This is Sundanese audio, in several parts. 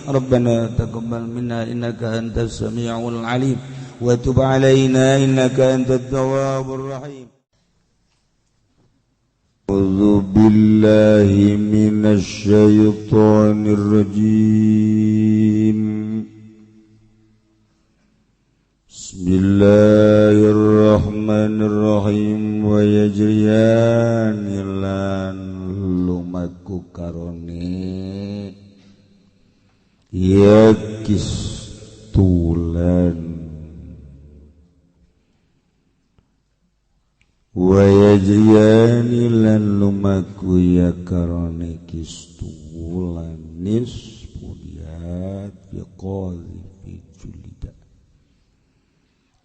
Rabbana taqabbal minna innaka antas samiul alim wa tub alaina innaka antat tawwabur rahim. A'udzu billahi minasy syaithanir rajim. Bismillahirrahmanirrahim. Wa yajriyani lan lumaku karone ya kistulan wa yajriyani lan lumaku ya karone kistulan nisfudiyat biqadhi julida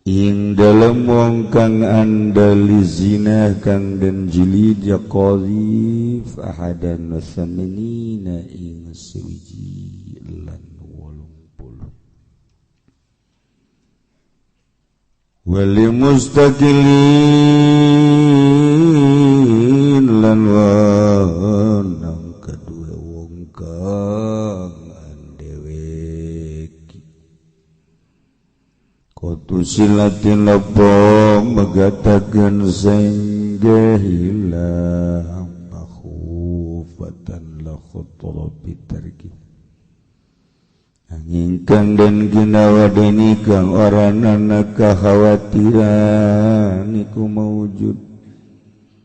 ing dalem wong kang andali zina kang den jilid ya qadhif ahadan wasaminina ing sewiji lan 80 wali mustaqilin lan wanang kedue wong kang andeweki kotu silatin lepo megatakeun sengge hilang makhufatan la khatra bitarki angin kang den ginawadeni kang ora nana kekhawatiran iku maujud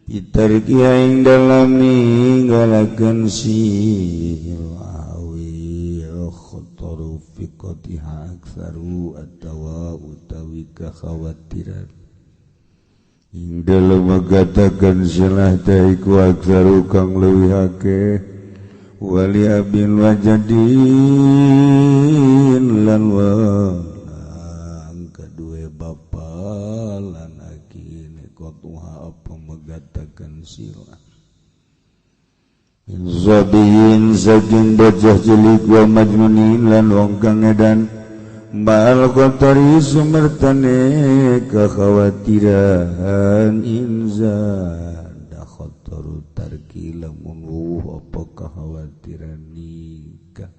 bitarki ing dalam ninggalakeun sil awil khataru fi qatiha aktsaru atawa utawi kekhawatiran ing dalem megatakeun silah teh iku aktsaru kang leuwih akeh wali abin wajadin lan wanang kedue bapa lan akine kotuha apa megatakeun sila min zabiyin saking bocah cilik wa majnunin lan wong kang edan bal kotori sumertane kekhawatiran inza khataru tarki lamun wuh apa kekhawatiran nikah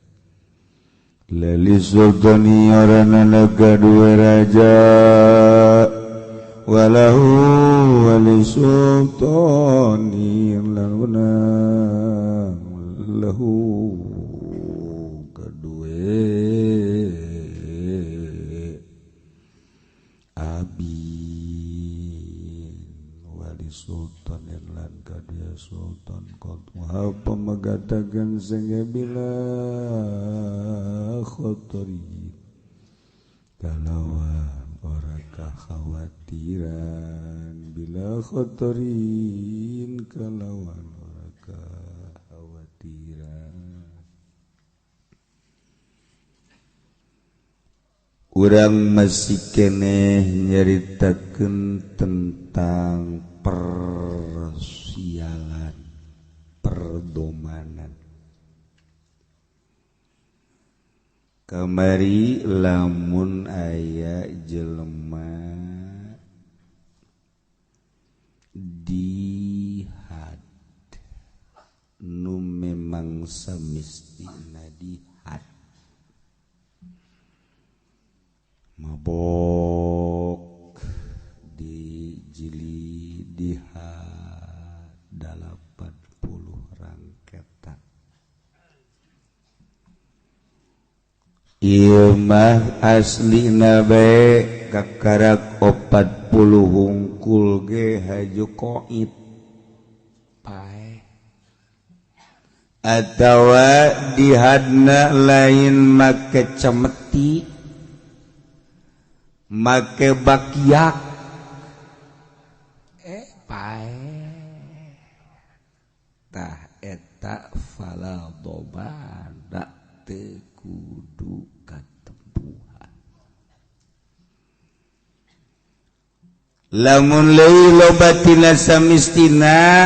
lali sultani orana kadua raja walahu wali sultani lan wenang lahu kadue abi wali sultan lan kadua sultan qad pemegatakan sehingga bila khotori kalawan ora kekhawatiran bila khotorin kalawan ora kekhawatiran. Urang masih keneh nyaritakeun tentang persialan perdomanan. Kamari lamun aya jelema dihad nu memang samistina dihad mabok dijili dihad 80 rangketan. Ieu mah aslina bae kakarak 40 hungkul ge haju koit paeh atawa dihadna lain make cemeti make bakiak paeh tah eta fala dobana teu kudu katempuhan. Lamun leuwih loba tina samistina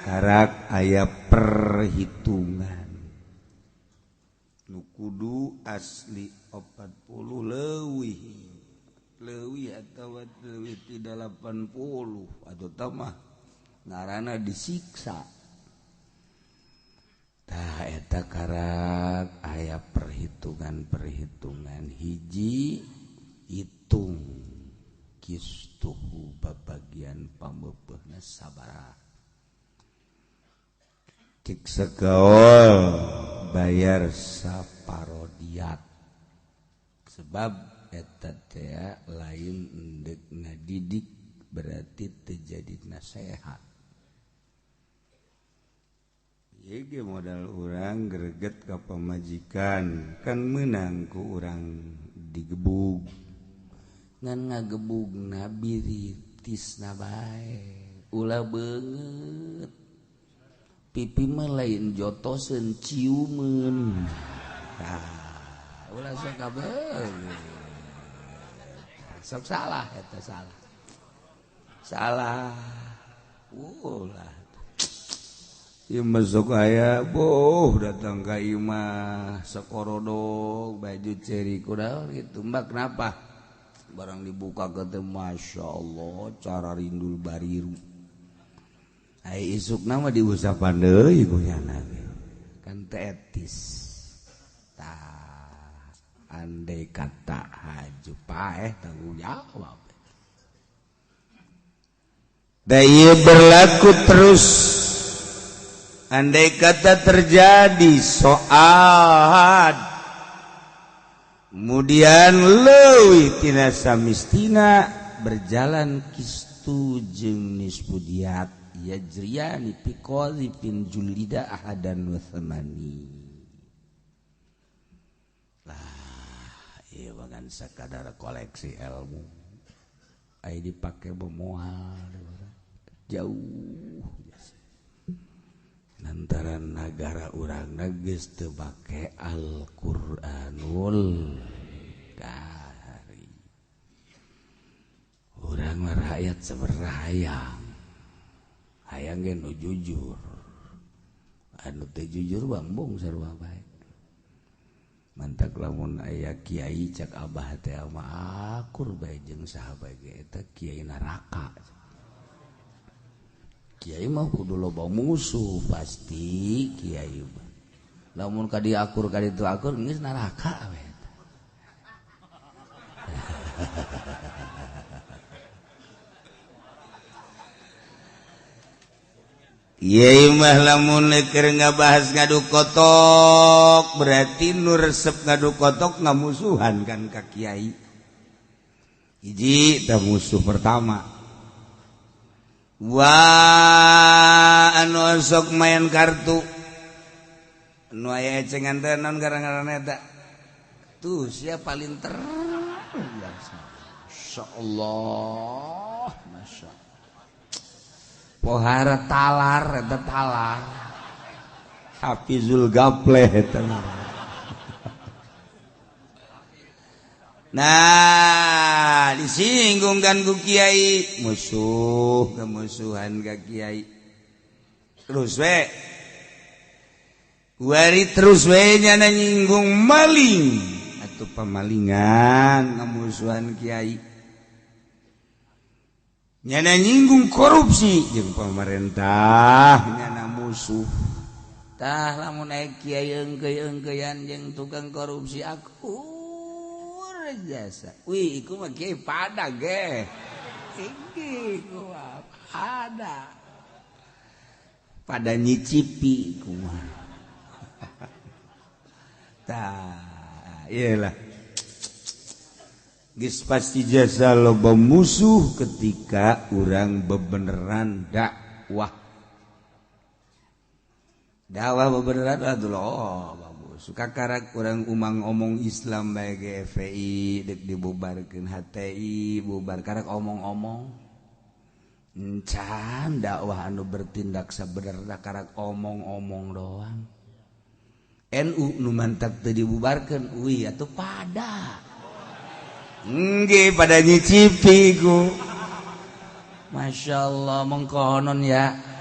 karak aya perhitungan nu kudu asli 40 leuwih leuwih atawa leuwih ti 80 atau tamah ngaranna disiksa. Tah eta karak aya perhitungan. perhitungan-perhitungan hiji hitung kistuhu babagian pameupeuna sabaraha cik segaol bayar saparodiat sebab eta teh lain endek ngadidik berarti terjadi nasehat. Ieu modal urang greget ka pamajikan kan meunang ku urang digebug ngan ngagebugna biritisna bae ulah beungeut pipi mah lain jotoseun ciumeun tah ulah sok kabeungeut sok salah eta salah salah ulah ieu masuk aya boh datang ka imah sakorodok baju ceri kudaon gitu mbak kenapa barang dibuka ke teh Masya Allah cara rindul bariru ai isuk nama diusapan deui ku nyana kan teu etis tah andai kata haju paeh tanggung jawab da ieu berlaku terus. Andai kata terjadi soal kemudian leuwih tina samistina berjalan kistu jeung nisfu diat yajriyani fi qadhifin julida ahadan wa thamani. Lah ieu mah sakadar koleksi ilmu ai dipake memoal jauh lantaran nagara urang geus teu make Al-Qur'anul Karim. Urang mah rakyat sebenarnya hayang. Hayang ge nu jujur. Anu teu jujur bambung sarua bae. Mantak lamun aya kiai cak abah teh mah akur bae jeung saha bae ge eta kiai neraka. Kiai mah kudu loba musuh pasti kiai mah. Lamun ka dieu akur ka ditu akur geus neraka we eta. Kiai mah lamun keur ngabahas ngadu kotok berarti nu resep ngadu kotok ngamusuhan kan ka kiai. Hiji tah musuh pertama. Wah anu sok main kartu nu aya ecengan teh naon gara-garana eta tuh sia paling ter biasa. Masyaallah masyaallah pohara talar eta talar hafizul gapleh eta. Nah disinggung kan ku kiai musuh kemusuhan ka kiai terus we wari terus we nyana nyinggung maling atau pemalingan kemusuhan kiai nyana nyinggung korupsi jeung pemerintah nyana musuh tah lamun aya kiai eungkeuy-eungkeuyan jeung tukang korupsi aku jasa. Wih, iku mah kiai pada ge. Iki ku ada. Pada nyicipi iku mah. Tah, iyalah. Geus pasti jasa loba musuh ketika urang bebeneran dakwah. Dakwah bebeneran atuh loba. Suka karak kurang umang omong Islam bae GFI dek dibubarkeun HTI bubar karak omong-omong encan dakwah anu bertindak sabenerna karak omong-omong doang NU nu mantap teu dibubarkeun uih atuh pada nggih pada nyicipi ku masyaallah mengkonon ya.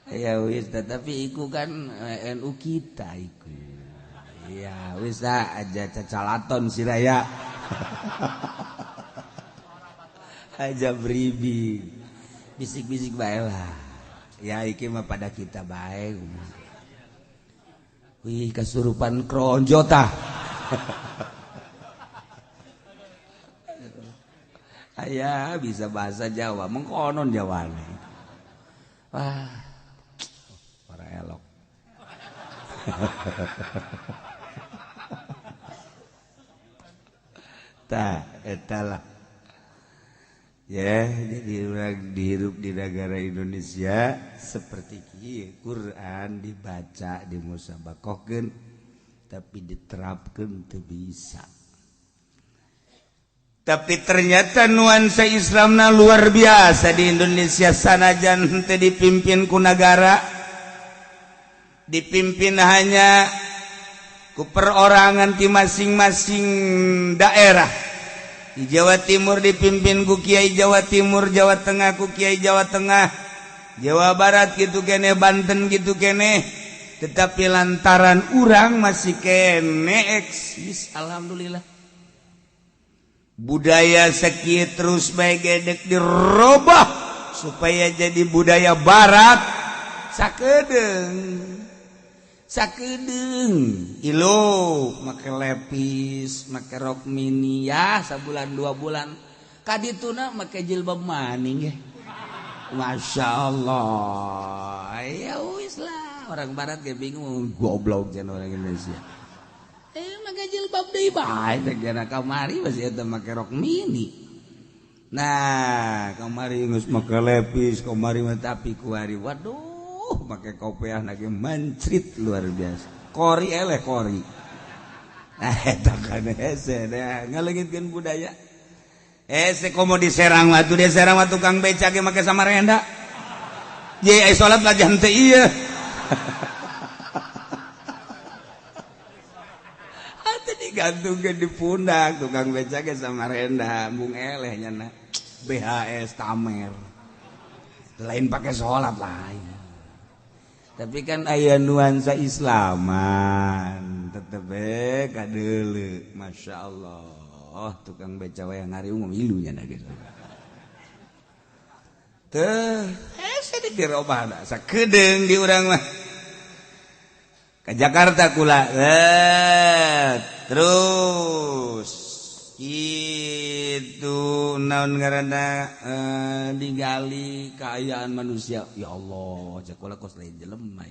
Ya wis tetapi iku kan NU kita iku. Ya wis aja cacalaton siraya. Aja beribi. Bisik-bisik bae lah. Ya iki mah pada kita bae. Wih kasurupan kronjo tah. Aya bisa bahasa Jawa mengkonon Jawane. Wah ora elok. Tah eta lah. Ya, jadi orang dihirup di negara Indonesia seperti kieu, Quran dibaca dimusabakohkeun tapi diterapkeun teu bisa. Tapi ternyata nuansa Islamna luar biasa di Indonesia sanajan teu dipimpin ku nagara, dipimpin hanya ku perorangan di masing-masing daerah. Di Jawa Timur dipimpin ku Kiai Jawa Timur, Jawa Tengah ku Kiai Jawa Tengah, Jawa Barat gitu kene, Banten gitu kene. Tetapi lantaran urang masih kene eksis, alhamdulillah. Budaya sakieu terus bae gedek dirobah supaya jadi budaya barat. Sakedeung. Sakedeung ilo make lepis, make rok mini ya sabulan dua bulan kadituna make jilbab maning ge. Masya Allah. Ya wis lah, orang barat ge bingung goblok jan orang Indonesia. Make jilbab deui bae teh jana kamari masih eta make rok mini. Nah, kamari geus make lepis, kamari mah tapi kuari waduh pakai kopiah lagi mencrit luar biasa. Kori eleh kori. Nah, eta kan hese ngaleungitkeun budaya. Hese komo di Serang mah tuh di Serang mah tukang beca ge make samarenda. Ye ai salat lah jam teh ieu. Atuh digantungkeun di pundak tukang beca ge samarenda mung eleh nya BHS Tamer. Lain pakai salat lain. Tapi kan aya nuansa Islaman tetep we kadeuleu Masya Allah tukang beca we ngariung milu nya geus teh hese dirobah sakedeung di urang mah ka Jakarta kula terus itu naon ngaranna digali kaayaan manusia ya Allah cek kula kos lain jelema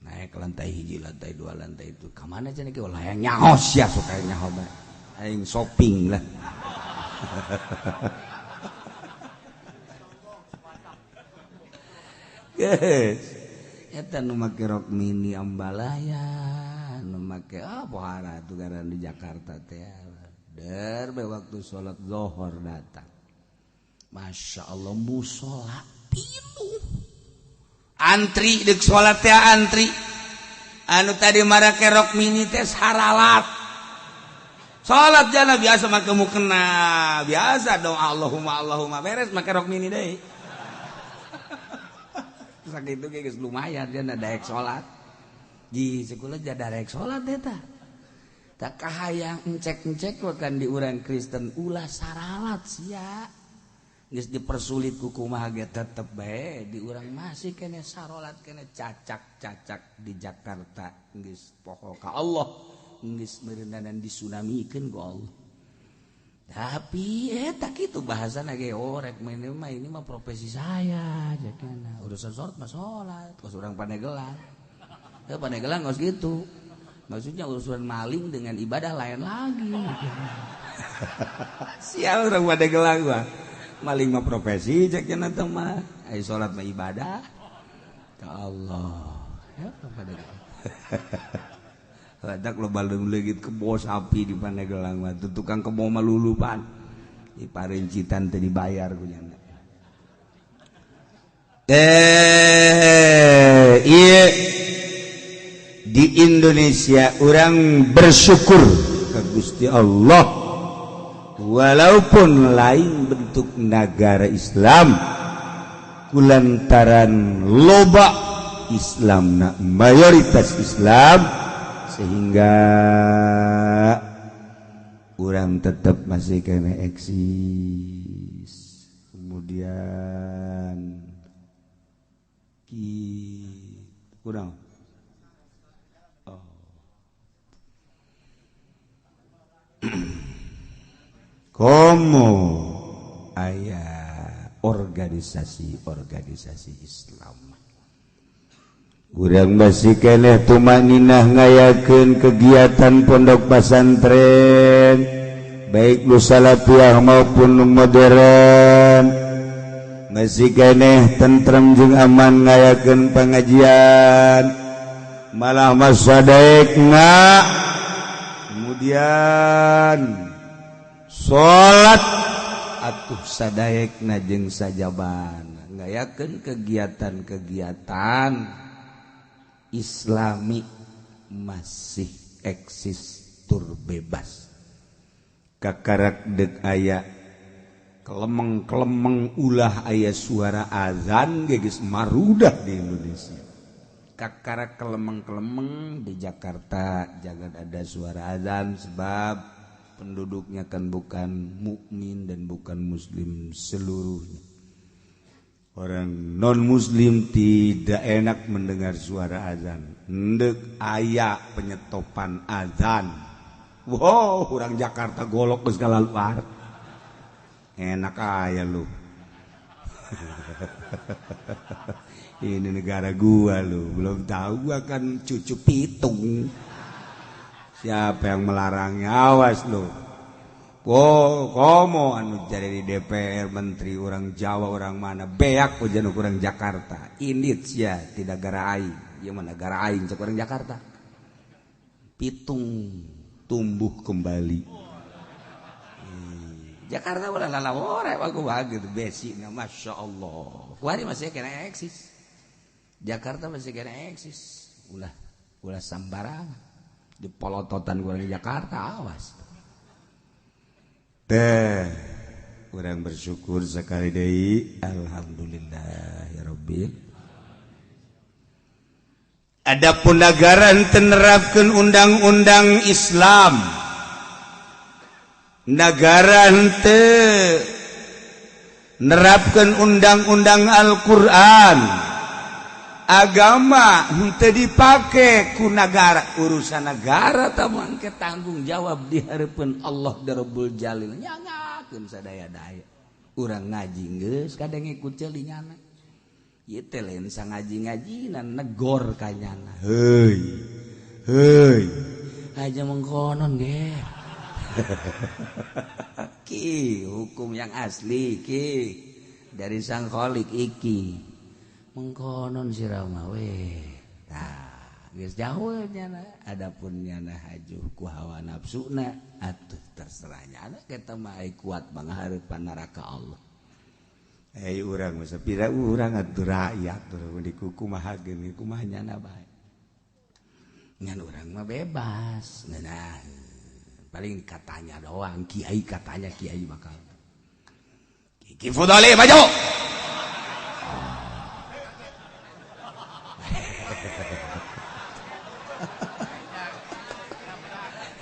naik lantai hiji lantai dua lantai itu ka mana cenah ge ulah hayang nyaho sia sok hayang nyaho bae aing shopping lah. Guys eta nu make rok mini ambalaya nu make pohara tugaran di Jakarta teh. Der be waktu salat zuhur datang. Masya Allah musola pinuh. Antri deuk salat teh antri. Anu tadi marake rok mini teh saralat. Salat jana biasa make mukena, biasa doa Allahumma Allahumma beres make rok mini deui. Sakitu ge geus lumayan jana daek salat. Di sekolah jada daek salat eta. Tak kahayang encek-encek kan di urang Kristen ulah saralat sia. Geus dipersulit ku kumaha ge tetep bae di urang masih kene sarolat kene cacak-cacak di Jakarta geus poho ka Allah geus meureunana disunamikeun ku Allah. Tapi eta kitu bahasana ge orek mah ini mah profesi saya jakana urusan salat mah salat kos urang Pandegelang. Heuh Pandegelang geus kitu. Maksudnya urusan maling dengan ibadah lain lagi. Sial orang Pandegelang mah. Maling mah profesi cek cenah teh mah. Ai salat mah ibadah. Ka Allah. Ya orang Pandegelang. Badak loba leungit kebo sapi di Pandegelang mah. Tukang kebo mah lulupan. Di parincitan teh dibayar ku nyana. Ieu di Indonesia orang bersyukur ke Gusti Allah walaupun lain bentuk negara Islam kulantaran loba Islam na mayoritas Islam sehingga orang tetap masih kena eksis. Kemudian kurang Komo aya organisasi-organisasi Islam. Urang masih keneh tumaninah ngayakeun kegiatan pondok pesantren baik nu salafiyah maupun nu modern, masih keneh tentrem jeung aman ngayakeun pengajian, malah masa daekna kemudian salat atuh sadaekna jeung sajaban ngayakeun kegiatan-kegiatan Islami masih eksis tur bebas. Kakarak dek aya kelemeng-kelemeng ulah aya suara azan geus marudah di Indonesia. Kakarak kelemeng-kelemeng di Jakarta jangan ada suara azan sebab penduduknya kan bukan mukmin dan bukan muslim seluruhnya. Orang non muslim tidak enak mendengar suara azan. Ndek aya penyetopan azan. Wow, orang Jakarta golok geus kalaluar. Enak aya lu. Ini negara gua lu, belum tahu gua kan cucu pitung. Siapa yang melarangnya? Awas lu. Oh, komo anu jadi di DPR menteri orang Jawa orang mana beak hujan orang Jakarta. Ini sia tidak gara aing, ieu mah negara aing cek orang Jakarta. Pitung tumbuh kembali. Jakarta ulah lalawore aku gitu besi na Masya Allah. Kuari masih kena eksis. Jakarta masih kena eksis. Ulah ulah sambarangan. Di polototan kurang di Jakarta awas. Teh urang bersyukur sekali deui, alhamdulillah ya rabbil. Adapun negara henteu nerapkeun undang-undang Islam, negara henteu nerapkeun undang-undang Al-Qur'an, agama henteu dipake ku negara, urusan negara tah mangke tanggung jawab di hareupeun Allah Rabbul Jalil nyangakeun sadaya-daya. Urang ngaji geus kadang ngikut celinyana. Ieu teh lain sangaji-ngajina negor ka nyana. Heuy. Heuy. Aja mengkonon ge. Ki hukum yang asli ki dari sang Khalik iki. Mengkonon sira mah we. Tah, geus jauh nyana. Adapun nyana hajuh ku hawa nafsuna atuh terserah nyana kita mah ai kuat manghareupan neraka Allah. Eh urang mah sapira urang atuh rakyat urang dikukumaha geun kumaha nyana bae. Ngan urang mah bebas. Nah, paling katanya doang kiai katanya kiai bakal. Ki Fudali maju.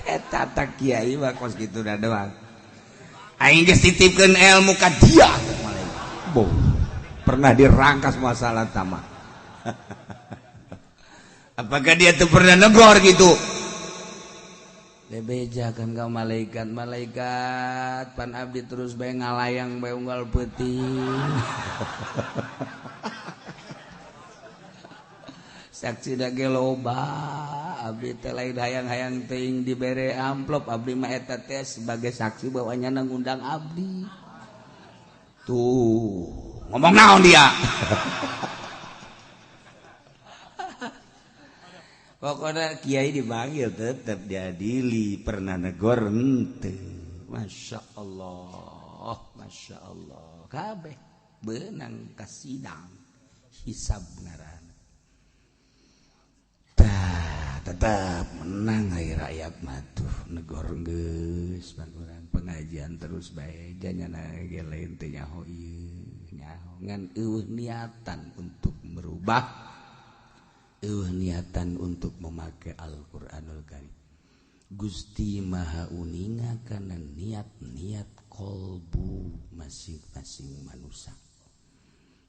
Eta tak kiai mah kos kitu da doang. Aing geus titipkeun ilmu ka dia. Boh, pernah dirangkas masalah tama. Apakah dia tuh pernah negor gitu? Bebeja kan ka malaikat, malaikat pan abdi terus bae ngalayang bae unggal peuting. Saksi dage loba abdi teh lain hayang-hayang teuing dibere amplop abdi mah eta teh sebagai saksi bahwa nyana ngundang abdi. Tuh, ngomong naon dia? Pokoknya kiai dipanggil tetap diadili, pernah negor henteu. Masya Allah, Masya Allah. Kabeh beunang ka sidang hisab ngaranna. Tah, tetap menang ai rakyat mah tuh negor geus pan urang pengajian terus bae janyana ge lain teh nyaho ieu nyaho ngan eueuh niatan untuk merubah, eueuh niatan untuk memakai Al-Qur'anul Karim. Gusti Maha uninga kana niat-niat kolbu masing-masing manusia.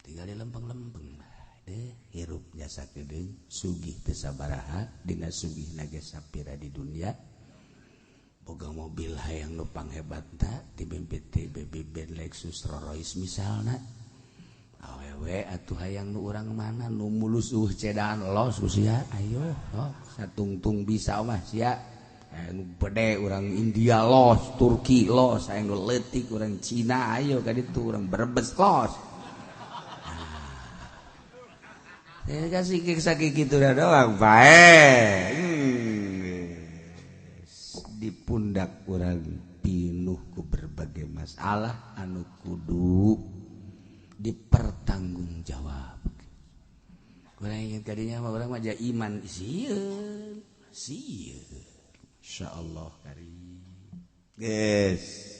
Tinggal dilempeng-lempeng deh hirup jasa kedeung sugih teu sabaraha dina sugih na ge sapira di dunia. Boga mobil hayang nu panghebat ta ti BMPT BB Lexus Rolls Royce misalna. Awewe atuh hayang nu urang mana nu mulus cedan los usia, ayo oh, satungtung bisa mah sia. Nu gede urang India los, Turki los, hayang nu leutik urang Cina, ayo ka ditu urang Brebes los. Nah, kasih sakit gitu dah doang bae. Di pundak urang pinuh ku berbagai masalah anu kudu dipertanggungjawab. Kurang ingat kadinya mah urang mah iman sieun sieun. Insyaallah karim. Guys.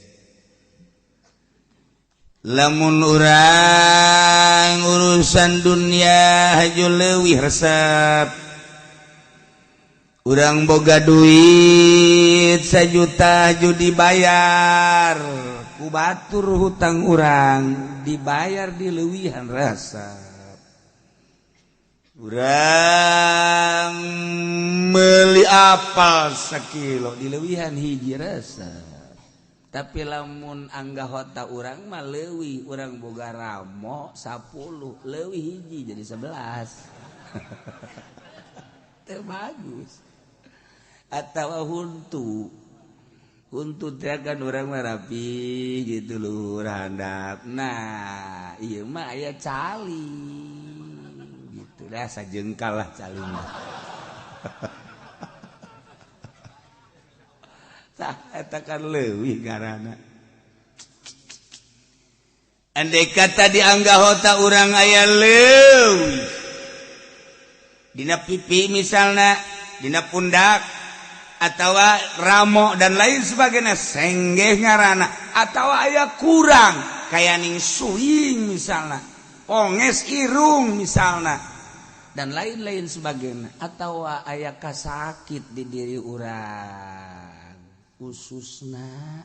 Lamun urang urusan dunia haju leuwih resep. Urang boga duit 1 juta haju dibayar ku batur, hutang urang dibayar dileuwihan rasa. Urang meli apal sekilo dileuwihan hiji rasa. Tapi lamun anggahota urang mah leuwih, urang boga ramo 10, leuwih hiji jadi 11, teu bagus. Atau huntu huntu teh kan urang mah rapi gitu, luhur handap. Nah, ieu mah aya cali gitu dah, sajengkal lah calina. Tah, eta kan leuwih ngaranna. Andai kata dianggahota urang aya leuwih dina pipi misalna, dina pundak atau ramo dan lain sebagainya, senggeh ngarana. Atau aya kurang kayak ning suing misalnya, ponges irung misalnya, dan lain-lain sebagainya, atau aya kasakit di diri urang, khususna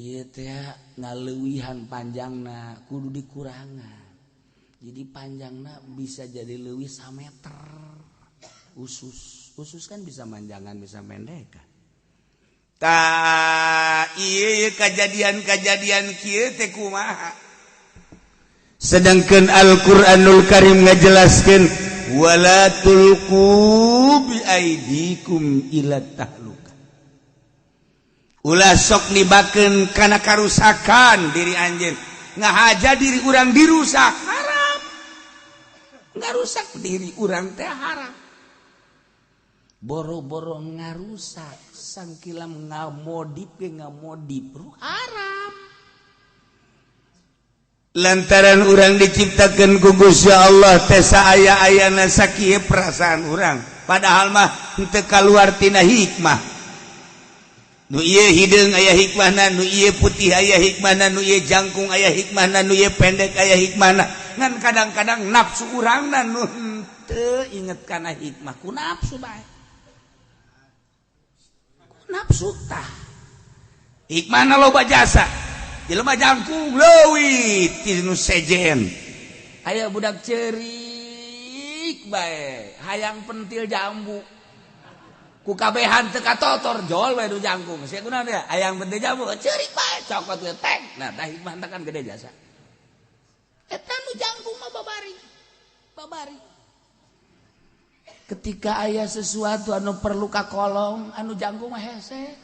ieu teh ngaleuwihan panjangna, kudu dikurangan jadi panjangna bisa jadi leuwih sameter. Usus usus kan bisa manjangan, bisa pendek. Tah, iya, kejadian-kejadian kieu teh kumaha? Sedangkan Al-Qur'anul Karim ngajelaskeun wala tulqu bi aidikum ila tahluka, ulah sok nibakeun kana karusakan diri anjeun. Ngahaja diri urang dirusak haram, ngarusak diri urang teh haram. Boro-boro ngarusak, sangkilam ngamodif ge ngamodif haram, lantaran urang diciptakan ku Gusti Allah teh saaya-ayana sakieu perasaan urang, padahal mah henteu kaluar tina hikmah. Nu ieu hideung aya hikmahna, nu ieu putih aya hikmahna, nu ieu jangkung aya hikmahna, nu ieu pendek aya hikmahna. Ngan kadang-kadang nafsu urangna nu henteu inget kana hikmah, ku nafsu bae, ku nafsu. Tah, hikmahna loba jasa. Jelema jangkung leuwih ti nu sejen. Aya budak cerik bae hayang pentil jambu, ku kabehan teu katotor, jol bae nu jangkung. Sia kunaon ya hayang pentil jambu, cerik bae, cokot we tek. Nah, tah, hikmah kan gede jasa. Eta nu jangkung mah babari babari. Ketika aya sesuatu anu perlu kakolong, anu jangkung mah hese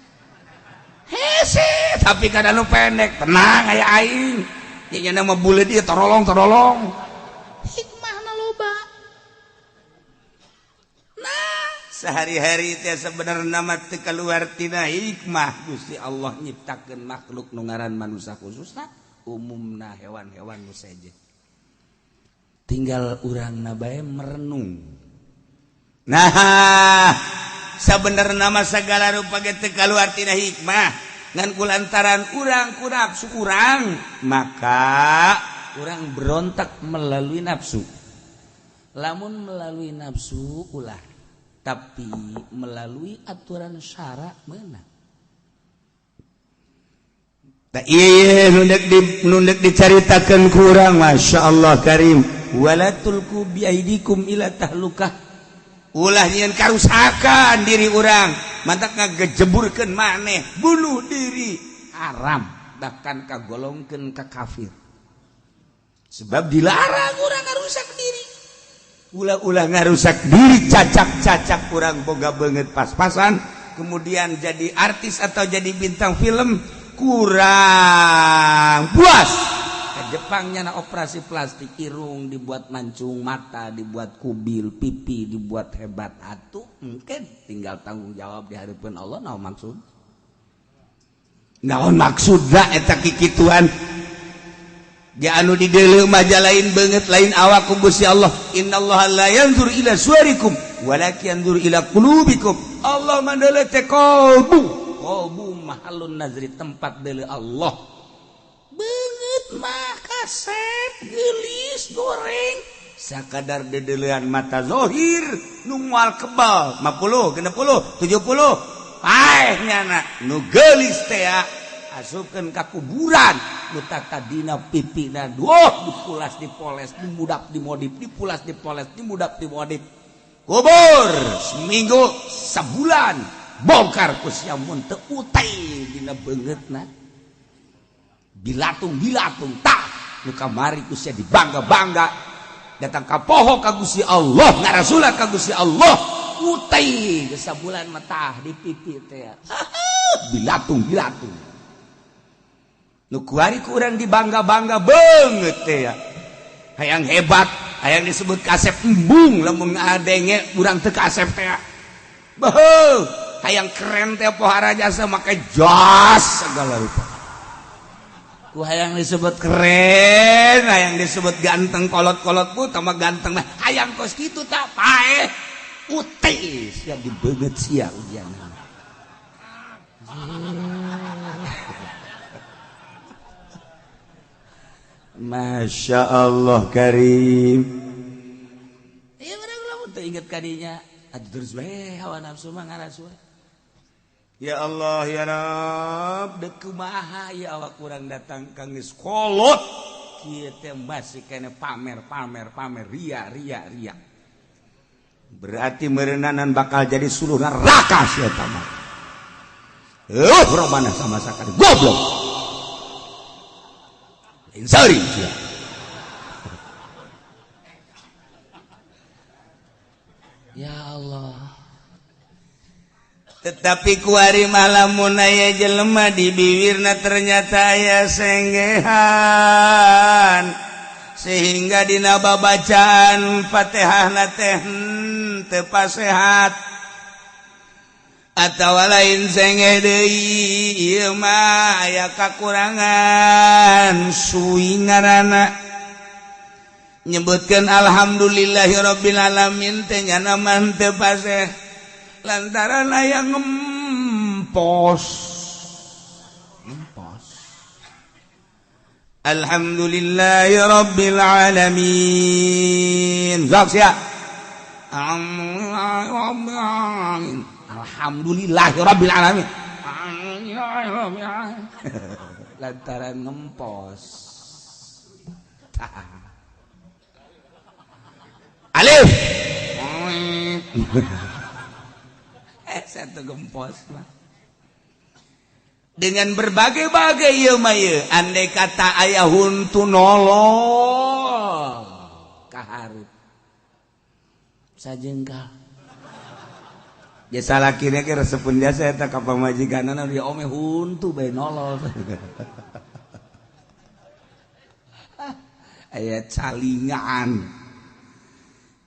hese, tapi kada anu pendek, tenang, aya aing. Nya nama buleud ieu, torolong torolong. Hikmahna loba. Nah, sehari-hari teh sebenarnya mah teu kaluar tina hikmah Gusti Allah nyiptakeun makhluk nu ngaran manusia, khususna umumna hewan-hewan nu sejen. Tinggal urangna bae merenung. Nah, sebenarnya mah segala rupa ge teu kaluar tina hikmah, ngan kulantaran urang ku nafsu urang, maka urang berontak melalui nafsu. Lamun melalui nafsu ulah, tapi melalui aturan syara meunang. Tak, iya, nu dek dicaritakeun ku urang, Masya Allah Karim, wala tulqu biaidikum ila tahlukah, ulah nyieun karusakan diri urang. Mantak ngagejeburkeun maneh bunuh diri haram, bahkan kagolongkeun ka kafir. Sebab dilarang urang ngarusak diri. Ulah-ulah ngarusak diri, cacak-cacak kurang boga banget pas-pasan, kemudian jadi artis atau jadi bintang film kurang puas ke Jepangnya na operasi plastik, irung dibuat mancung, mata dibuat kubil, pipi dibuat hebat. Atuh mungkin tinggal tanggung jawab di hadapan Allah. Naon maksud, naon maksudna eta kikituan? Dia anu dideuleu mah lain beungeut, lain awak ku Gusti Allah. Innallaha la yanzur ila suwarikum walakin yanzur ila qulubikum. Allah mah deuleu teh qalbu. Qalbu mahallun nazri, tempat deuleu Allah. Beungeut mah kasep, geulis, goreng, sakadar dedeleuan mata zohir nu moal kebal 50, 60, 70 paeh nyana. Nu geulis teh asupkeun ka kuburan, nu tadina pipina duh dipulas dipoles, dimudap dimodif, dipulas dipoles, dimudap dimodif, kubur seminggu sebulan bongkar ku sia. Mun teu utai dina beungeutna, bilatung bilatung. Tah, nu kamari ku sia dibangga-bangga, datang ka poho ka Gusti Allah, ngarasulah ka Gusti Allah. Utai geus sabulan mah tah di pipi teh bilatung bilatung. Nu kuari ku urang dibangga-bangga beungeut teh ya, hayang hebat, hayang disebut kasep. Embung lamun ngadenge urang teu kasep teh. Beuh, hayang keren teh, pohara jasa make jas segala rupa ku hayang disebut keren, hayang disebut ganteng. Kolot-kolot pun tambah ganteng mah hayang kos kitu. Tak paeh, utai sia di beungeut sia ujian. Masya Allah Karim. Iya, urang lamun teu inget kadinya atuh terus bae hawa nafsu mah ngaras we. Ya Allah ya Rabb, dek kumaha ya awak urang datang ka geus kolot kieu teh masih kene pamer pamer pamer, ria ria ria. Berarti meureunanan bakal jadi suluh neraka sia eta mah. Romana sama sakali goblok. Lain sorry sia. Ya Allah. Tetapi kuari malam aya jelema di bibirna ternyata aya senggehan sehingga dina babacaan Fatihahna teh teu pasehat atau lain sengeh deui, ieu mah aya kakurangan suwi ngaranna. Nyebutkeun alhamdulillahirabbil alamin teh nyana mah teu paseh lantaran aya ngempos ngempos. Alhamdulillahirabbil alamin. Sok sia. Alhamdulillahirabbil alamin lantaran ngempos. Alif satu gempos mah dengan berbagai-bagai ieu mah ieu. Andai kata aya huntu nolol kaharut sajengkal jasa lakina ge resepun jasa eta ka pamajikanna dia ome huntu bae nolol. Aya calingan.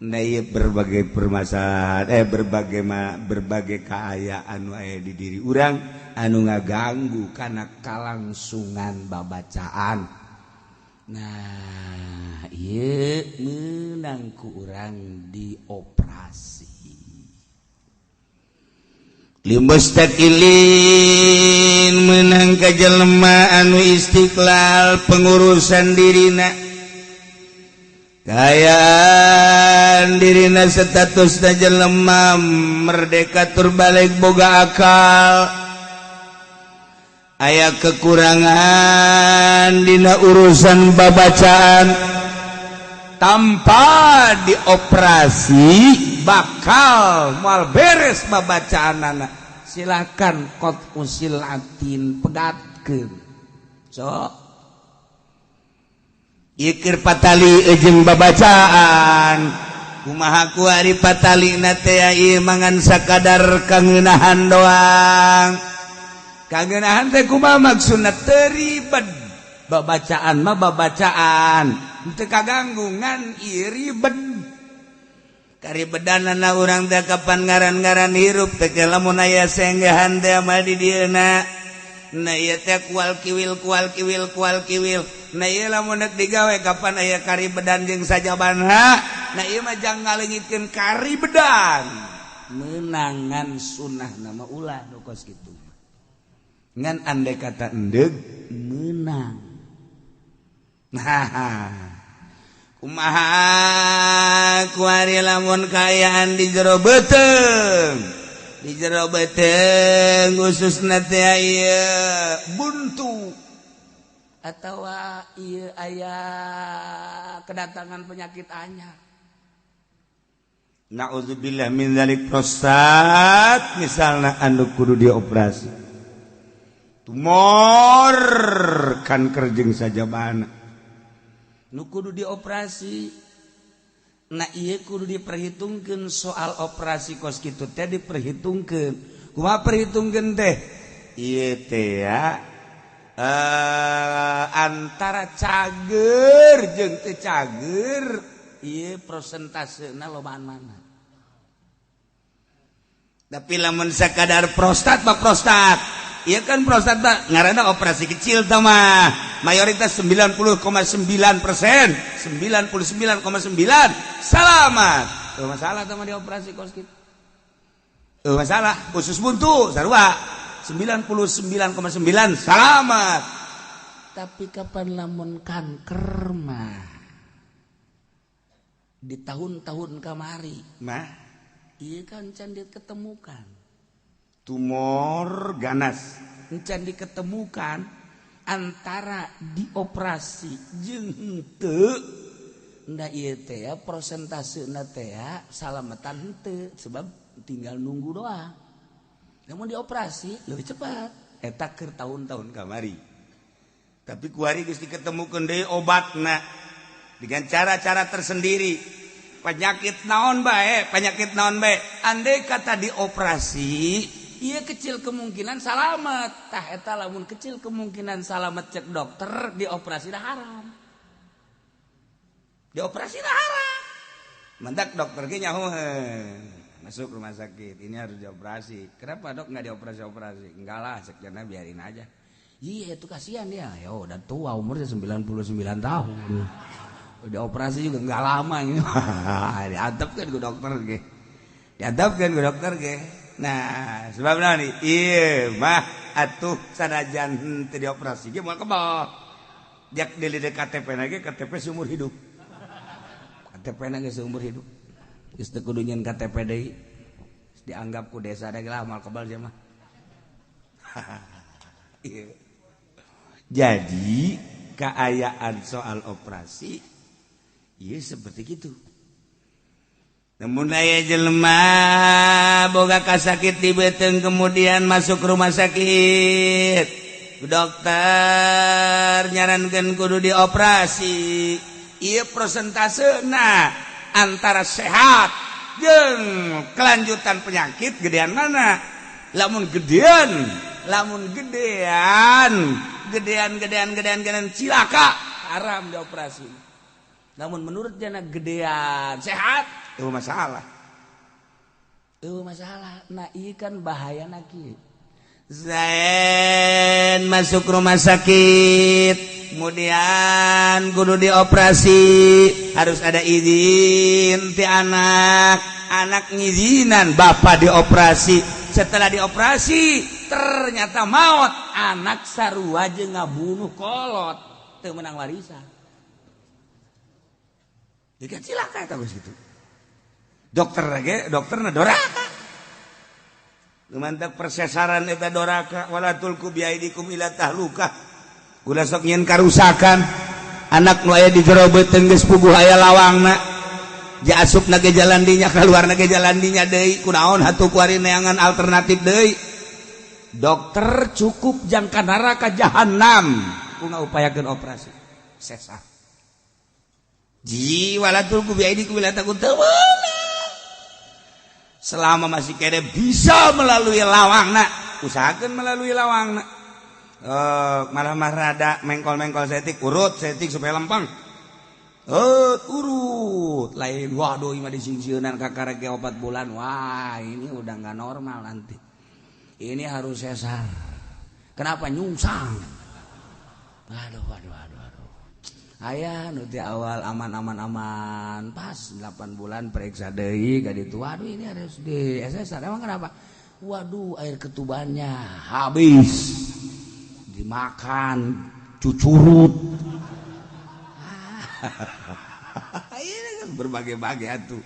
Nah, berbagai permasalahan, berbagai berbagai kaayaan aya di diri urang anu ngaganggu kana kalangsungan babacaan. Nah, ieu meunang ku urang dioperasi. Limustaqilin meunang ka jelema anu istiqlal pengurusan dirina. Kayaan dirina status jelema merdeka tur balik boga akal, aya kekurangan dina urusan babacaan tanpa dioperasi bakal moal beres babacaan anak. Silakan qat usilatin, pegatkeun. Sok ieu keur patali jeung babacaan. Kumaha kuari patalina teh? Ieu mangan sakadar kangeunahan doang. Kangeunahan teh kumaha maksudna? Teu ribet babacaan mah, babacaan teu kaganggu, ngan ieu ribet karibedanana urang teh. Kapan ngaran-ngaran hirup teh, lamun aya senggahan teh mah di dieuna. Nah, ieu teh kual kiwil, kual kiwil, kual kiwil. Nah, ieu lamun deuk digawe, kapan aya karibedan jeung sajabanha. Nah, ieu mah jang ngaleungitkeun karibedan, menangan sunnah nama ulah nu kos kitu. Ngan andai kata endeg menang, nah, kumaha kuari lamun kaayaan di jero beuteung? Di jero beuteung khususna teh aya buntu atawa ieu aya kedatangan penyakit anyar. Nauzubillah min dzalik, prostat misalnya, anu kudu dioperasi, tumor, kanker jeung sajabana nu kudu dioperasi. Nah, iya, kudu diperhitungkan soal operasi kos kitu teh. Diperhitungkan kumaha? Perhitungkeun teh ieu teh ya, antara cager jeung teu cager, ieu prosentasena lobaan mana. Tapi lamun sakadar prostat mah, prostat. Iya kan, prostat mah ngaranna operasi kecil tah mah mayoritas 90,9%, 99,9 selamat. Tuh masalah tah mah dioperasi kos kitu. Tuh masalah khusus buntu sarua 99,9 selamat. Tapi kapan lamun kanker mah, di tahun-tahun kamari mah iya kan can diketemukan tumor ganas, can diketemukan, antara dioperasi jeung henteu. Nah, ieu teh ya prosentasena teh ya salamatan henteu, sebab tinggal nunggu doang. Namun dioperasi lebih cepat. Eta keur tahun-tahun kamari. Tapi kuari geus diketemukeun deui obatna dengan cara-cara tersendiri. Penyakit naon bae, penyakit naon bae, andai kata dioperasi, iya kecil kemungkinan salamet. Tah, eta lamun kecil kemungkinan salamet cek dokter, dioperasi dah haram. Dioperasi dah haram. Mendak dokter ge nyaho masuk rumah sakit, ini harus dioperasi. Kenapa, Dok, nggak dioperasi operasi? Enggak lah, cek biarin aja. Iya, itu kasihan dia ya, udah tua, umurnya 99 tahun, udah operasi juga nggak lama ini. Diantepkeun ku dokter ge, diantepkeun ku dokter ge. Nah, sebab nih iya mah atuh sanajan teu dioperasi ge moal kebal. Jak dilirik KTP lagi, KTP seumur hidup. KTP na ge seumur hidup, geus teu kudu nyieun KTP deui, dianggap ku desa da lah moal kebal sia mah. Iya. Jadi keayaan soal operasi iya seperti gitu. Namun aya jelema boga kasakit di beuteung, kemudian masuk rumah sakit, dokter nyarankan kudu dioperasi. Iya, persentase nah antara sehat jeung kelanjutan penyakit gedean mana? Lamun gedean, lamun gedean gedean gedean gedean gedean cilaka, haram dioperasi. Namun menurut jana gedean sehat itu masalah, itu masalah. Nah, iya kan bahaya naki. Zain masuk rumah sakit, kemudian kudu dioperasi, harus ada izin ti anak. Anak ngizinan bapak dioperasi. Setelah dioperasi ternyata maut, anak sarua jeung ngabunuh kolot, teu menang warisan. Jadi kan cilaka eta geus kitu. Dokter ge, dokterna doraka. Mantap persesaran eta doraka. Wala tulqu biaidikum ila tahlukah. Ulah sok nyieun karusakan. Anak nu aya di jero beuteung geus puguh aya lawangna. Ja asupna ge jalan dinya, keluarna ge jalan dinya deui. Kunaon hatu kuari neangan alternatif deui? Dokter cukup jangka neraka jahanam ku ngaupayakeun operasi sesar. Jiwa la tulqu bi aidikum ila takun selama masih kene bisa melalui lawangna, usahakeun melalui lawangna. Malah mah rada mengkol-mengkol setik, urut setik supaya lempeng. Urut lain, waduh, imah disingsieunan kakara ge 4 bulan, wah, ini udah nggak normal nanti. Ini harus sesar. Kenapa nyungsang? Aduh, aduh, aduh, aduh. Aya nu di awal aman, aman, aman, pas 8 bulan periksa deui ka ditu, waduh, ini harus di sesar. Emang kenapa? Waduh, air ketubannya habis dimakan cucurut. Ini kan berbagai-bagai atuh.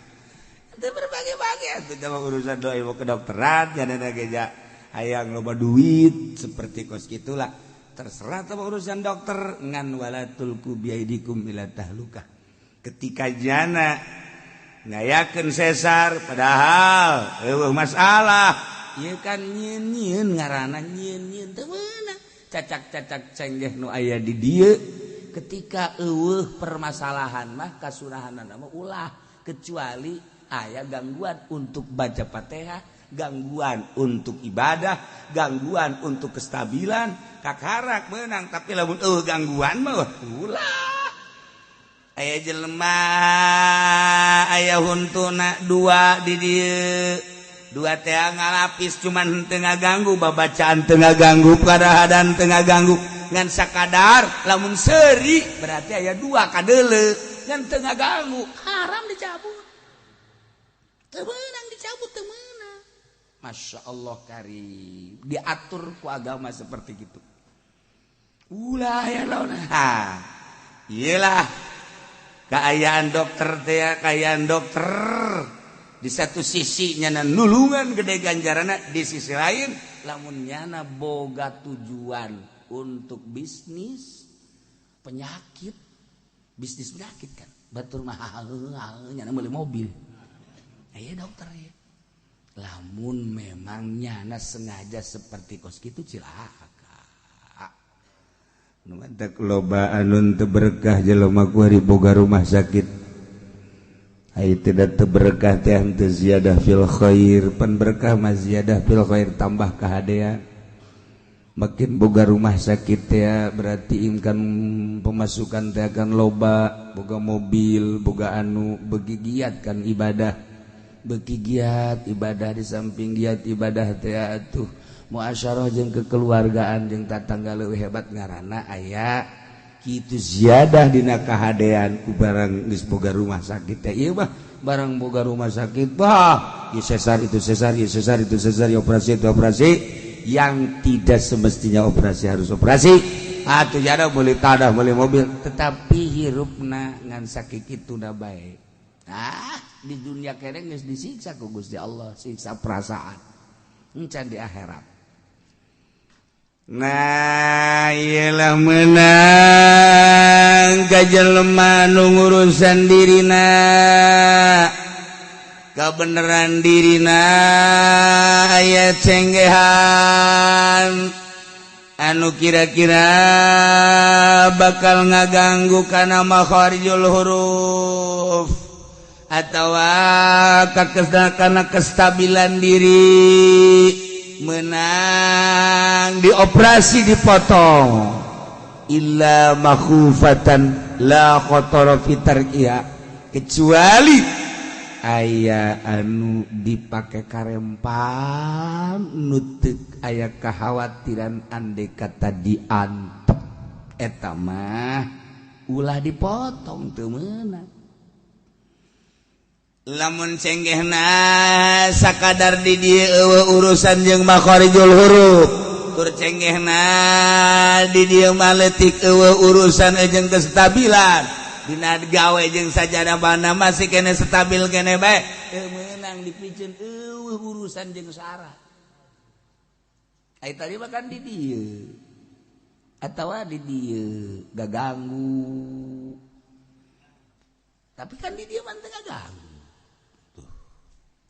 Itu berbagai-bagai atuh sama urusan doa ilmu kedokteran, ya geja hayang loba duit seperti kos gitulah. Terserah sama urusan dokter, ngan wala tulqu biaidikum ila tahlukah. Ketika jana ngayakeun sesar padahal eueuh masalah, ieu kan nyieun-nyieun ngaranna, nyieun-nyieun teu meunang. Cacak-cacak cenggeh nu aya di dieu ketika eueuh permasalahan mah kasunahanana mah ulah, kecuali aya gangguan untuk baca Fatihah, gangguan untuk ibadah, gangguan untuk kestabilan, kakarak menang. Tapi lamun eueuh gangguan mah ulah. Aya jelema aya huntuna dua di dieu, dua teh ngalapis, cuman teu ngaganggu babacaan, teu ngaganggu kadahadan, teu ngaganggu, ngan sakadar lamun seuri berarti aya dua kadeule, ngan teu ngaganggu, haram dicabut, teu meunang dicabut, teu meunang. Masya Allah karim, diatur ku agama seperti gitu. Ulah ya lawan, ha iyalah kaayaan dokter teh, kaayaan dokter di satu sisi nyana nulungan gede ganjarana, di sisi lain lamun nyana boga tujuan untuk bisnis penyakit, bisnis penyakit kan batur mahal, nyana beli mobil aya dokter ya. Lamun memang nyana sengaja seperti kos gitu, cilaka. Nu mantak loba anu teu berkah jelema kuari boga rumah sakit. Ai tidak teu berkah teh teu ziyadah fil khair, pan berkah mah ziyadah fil khair, tambah kahadean. Makin boga rumah sakit teh berarti imkan pemasukan teh akan loba, boga mobil, boga anu, beuki giat kan ibadah. Beuki giat ibadah, di samping giat ibadah teh atuh muasyarah jeung kekeluargaan jeung tatangga leuwih hebat, ngaranna aya kitu ziyadah dina kahadean ku barang geus boga rumah sakit teh. Ieu mah barang boga rumah sakit, bah, ieu sesar, itu sesar, ieu sesar, itu sesar, ieu operasi, itu operasi, yang tidak semestinya operasi harus operasi. Atuh jada beli tanah, beli mobil, tetapi hirupna ngan sakitu da bae. Ah, di dunia kene geus disiksa ku Gusti Allah, siksa perasaan encan di akhirat. Nah, iyalah menang ka jelema nu ngurusan dirina, kabeneran dirina aya cenggehan anu kira-kira bakal ngaganggu kana makharijul huruf atawa kana kestabilan diri, menang dioperasi, dipotong, illa makhufatan la khatara fi tarkiha, kecuali aya anu dipake karempan nu teu aya kekhawatiran andai kata diantep, eta mah ulah dipotong, teu meunang. Lamun cenggehna sakadar di dieu eueuh urusan jeung makharijul huruf, tur cenggehna di dieu mah leutik eueuh urusan jeung kestabilan dina gawe jeung sajada mana masih kene stabil kene bae, teu meunang dipiceun, eueuh urusan jeung syarat. Ai tadi mah kan di dieu atawa di dieu gaganggu, tapi kan di dieu mah teu gaganggu.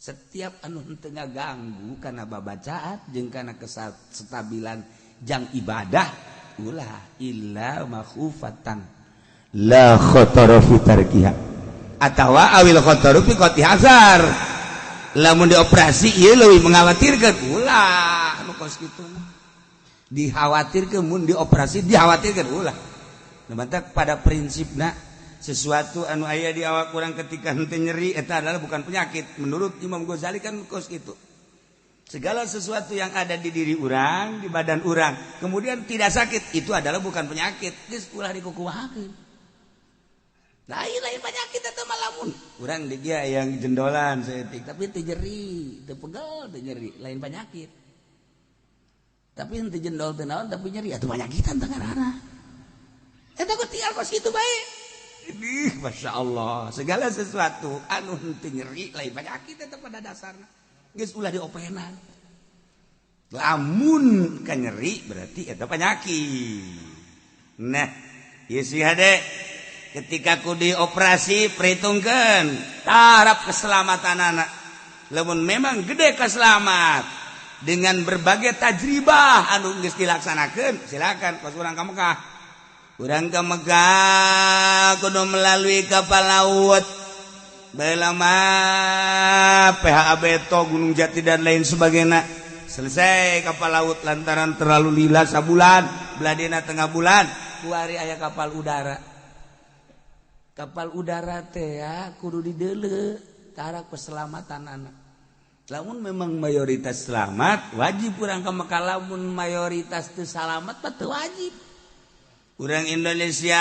Setiap anu henteu ngaganggu kana babacaan jeung kana kestabilan jang ibadah ulah illa makhufatan la khatara fi tarkiha atawa awil khataru fi qati hazar. Lamun dioperasi ieu leuwih mengkhawatirkeun ulah nu kos kitu dikhawatirkeun mun dioperasi dikhawatirkeun ulah. Nah, mantak pada prinsipna sesuatu anu aya di awak kurang ketika henteu nyeri eta adalah bukan penyakit menurut Imam Ghazali kan kos kitu. Segala sesuatu yang ada di diri orang, di badan orang, kemudian tidak sakit, itu adalah bukan penyakit. Geus ulah dikukuhakeun. Lain-lain penyakit eta mah lamun urang di dia yang jendolan saeutik tapi teu nyeri, teu pegel, teu nyeri, lain penyakit. Tapi henteu jendol teu naon tapi nyeri atuh penyakitan teh ngaranna. Eta kok tinggal kos kitu bae. Ih, Masya Allah, segala sesuatu anu henteu nyeri lain penyakit eta pada dasarna. Geus ulah diopenan. Lamun ka nyeri berarti eta penyakit. Nah, ieu si hade ketika ku dioperasi perhitungkan taraf keselamatan anak. Lamun memang gede keselamat dengan berbagai tajribah anu geus dilaksanakeun, silakan pas urang ka Mekah. Urang ka Mekah kudu melalui kapal laut. Baheula mah PHA Beto, Gunung Jati dan lain sebagainya. Selesai kapal laut lantaran terlalu lila sabulan, beladena tengah bulan, kuari aya kapal udara. Kapal udara teh ya kudu dideuleu taraf keselamatan anak. Lamun memang mayoritas selamat, wajib urang ka Mekah. Lamun mayoritas teu salamat mah teu wajib. Urang Indonesia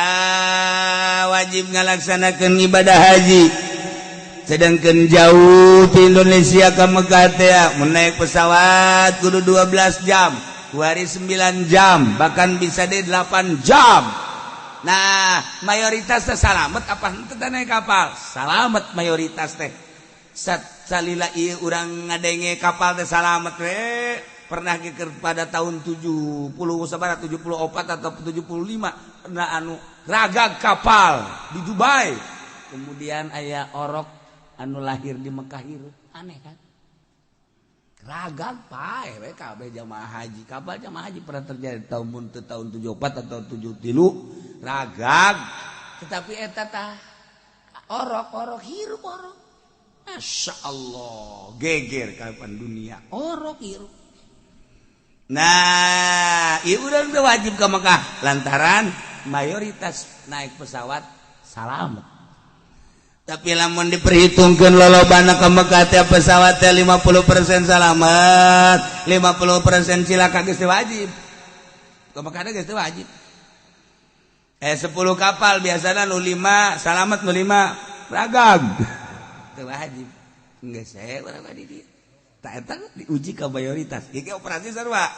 wajib ngalaksanakeun ibadah haji. Sedangkan jauh di Indonesia ke Mekah teh mun naik pesawat kudu 12 jam, kuari 9 jam, bahkan bisa deh 8 jam. Nah, mayoritas teh salamet apa henteu teh naik kapal? Salamet mayoritas teh. Sat salila ieu urang ngadenge kapal teh salamet we. Pernah geger pada tahun 70 sabaraha 74 atau 75 pernah anu ragag kapal di Dubai. Kemudian aya orok anu lahir di Mekah hirup. Aneh kan? Ragag pae we kabeh jamaah haji. Kapal jamaah haji pernah terjadi tahun mun teu tahun 74 atau 73 ragag. Tetapi eta tah orok-orok hirup orok. Masya Allah, geger kapan dunia orok hirup. Nah, ieu urang teh wajib ke Mekah lantaran mayoritas naik pesawat salamet. Tapi lamun diperhitungkeun lolobana ke Mekah teh pesawat teh 50% salamet, 50% cilaka geus teu wajib. Ke Mekah teh geus teu wajib. 10 kapal biasana nu 5 salamet nu 5 ragag. Teu wajib. Geus saya urang mah di dieu. Tak eta diuji ke mayoritas. Ieu operasi sarua.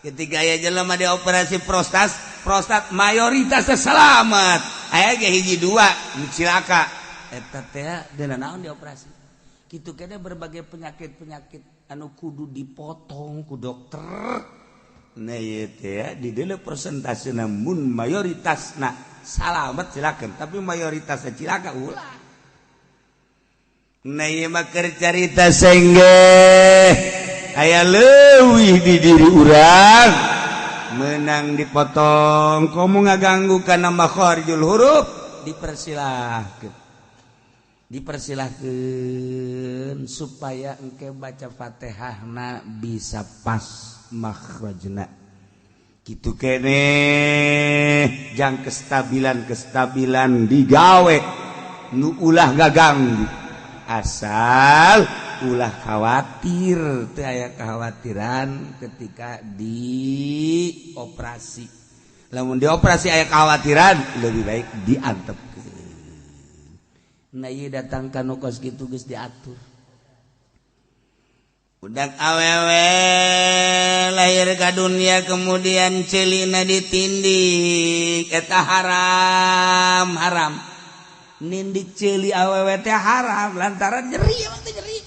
Ketika aya jelema dioperasi prostat, prostat mayoritas selamat. Aya ge hiji dua nu cilaka. Eta teh dina naon dioperasi. Kitu kene berbagai penyakit-penyakit anu kudu dipotong ku dokter. Nah ieu teh di deuleu persentasena mun mayoritasna salamet silakan, tapi mayoritasna cilaka ulah. Nah ieu mah keur carita senggeh aya leuwih di diri urang menang dipotong komo ngaganggu kana makharijul huruf dipersilahkeun. Dipersilahkeun supaya engke baca Fatihahna bisa pas makhrajna. Kitu kene jang kestabilan-kestabilan digawe nu ulah gaganggu. Asal ulah khawatir teu aya kekhawatiran ketika dioperasi. Lamun dioperasi aya kekhawatiran lebih baik diantepkeun. Nah ieu datang ka nu kos kitu geus diatur. Budak awewe lahir ka dunia kemudian ceulina ditindik eta haram haram. Nindik ceuli awewe teh haram lantaran nyeri emang teh nyeri.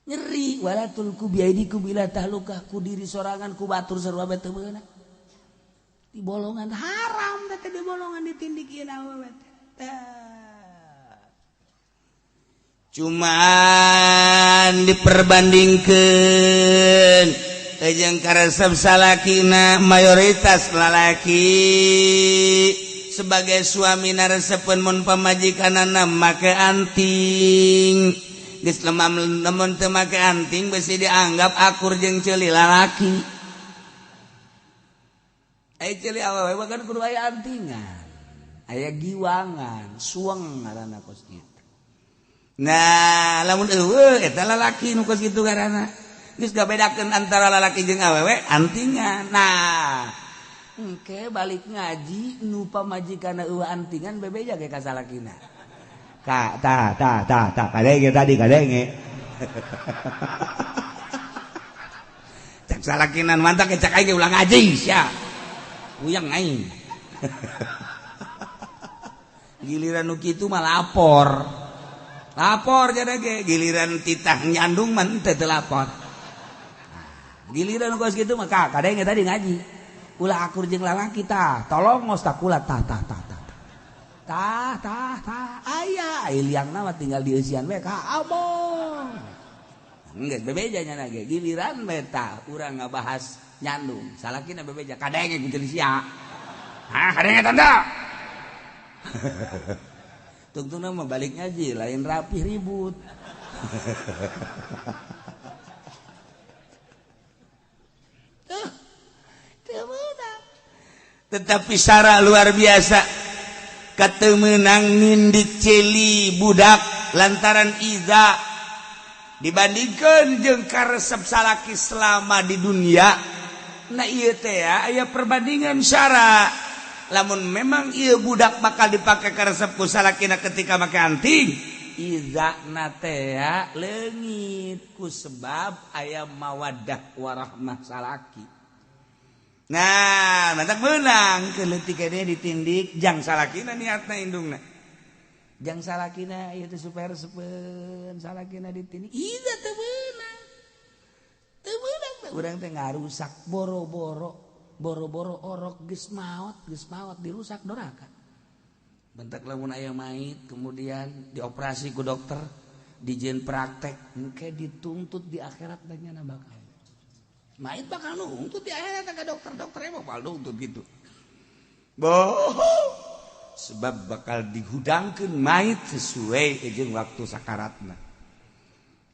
Nyeri wala tulqu biaidikum ila tahlukah ku diri sorangan ku batur sarua bae teu meunang. Di bolongan haram teh di bolongan ditindik ieu awewe teh. Cuman diperbandingkan jeung karesep salakina, mayoritas lalaki sebagai suami naresepeun mun pamajikanana make anting. Geus lemam lamun teu make anting besi dianggap akur jeung ceuli lalaki. Aya ceuli awewe mah kan kudu aya antingan, aya giwangan, sueng ngaranna kos kitu. Nah, lamun eueuh eta lalaki nu kos kitu ngaranna. Geus gabedakeun antara lalaki jeung awewe antingan. Nah, engke balik ngaji nu pamajikanna eueuh antingan bebeja ge ka salakina. Ka ta ta ta ta kadenge tadi kadenge. Cak salakinan mantak cak aing ulah ngaji sia. Uyang aing. Giliran nu kitu mah lapor. Lapor jadi ge giliran titah nyandung mah teu teu lapor. Nah, giliran nu kos kitu mah ka kadenge tadi ngaji. Ulah akur jeung lalaki tah, tolong ngos tah kula tah tah tah tah. Tah tah tah aya liangna mah tinggal dieusian we ka abong. Geus bebeja nya ge giliran we tah urang ngabahas nyandung. Salakina bebeja kadenge ku jeung sia. Hah, kadenge tanda. Tungtungna mah balik ngaji lain rapih ribut. Tuh, teu meunang. Tetapi syarat luar biasa. Katemenang nindik celi budak lantaran iza dibandingkan jeung karesep salaki selama di dunia. Nah ieu teh aya perbandingan syara. Lamun memang ieu budak bakal dipake karesep ku salakina ketika make anting, iza na teh leungit ku sebab aya mawaddah warahmah salaki. Nah, mantak menang keleutik kene ditindik jang salakina niatna indungna. Jang salakina ieu teh supaya resepeun salakina ditindik. Ieu teu meunang. Teu meunang urang teh ngarusak boro-boro, boro-boro orok geus maot dirusak doraka. Bentak lamun aya mait kemudian dioperasi ku dokter, dijieun praktek, engke dituntut di akhirat da nyana bakal. Mait bakal nuntut di akhirat ka dokter-dokter emang bakal nuntut gitu. Boh, sebab bakal dihudangkeun mait sesuai jeung waktu sakaratna.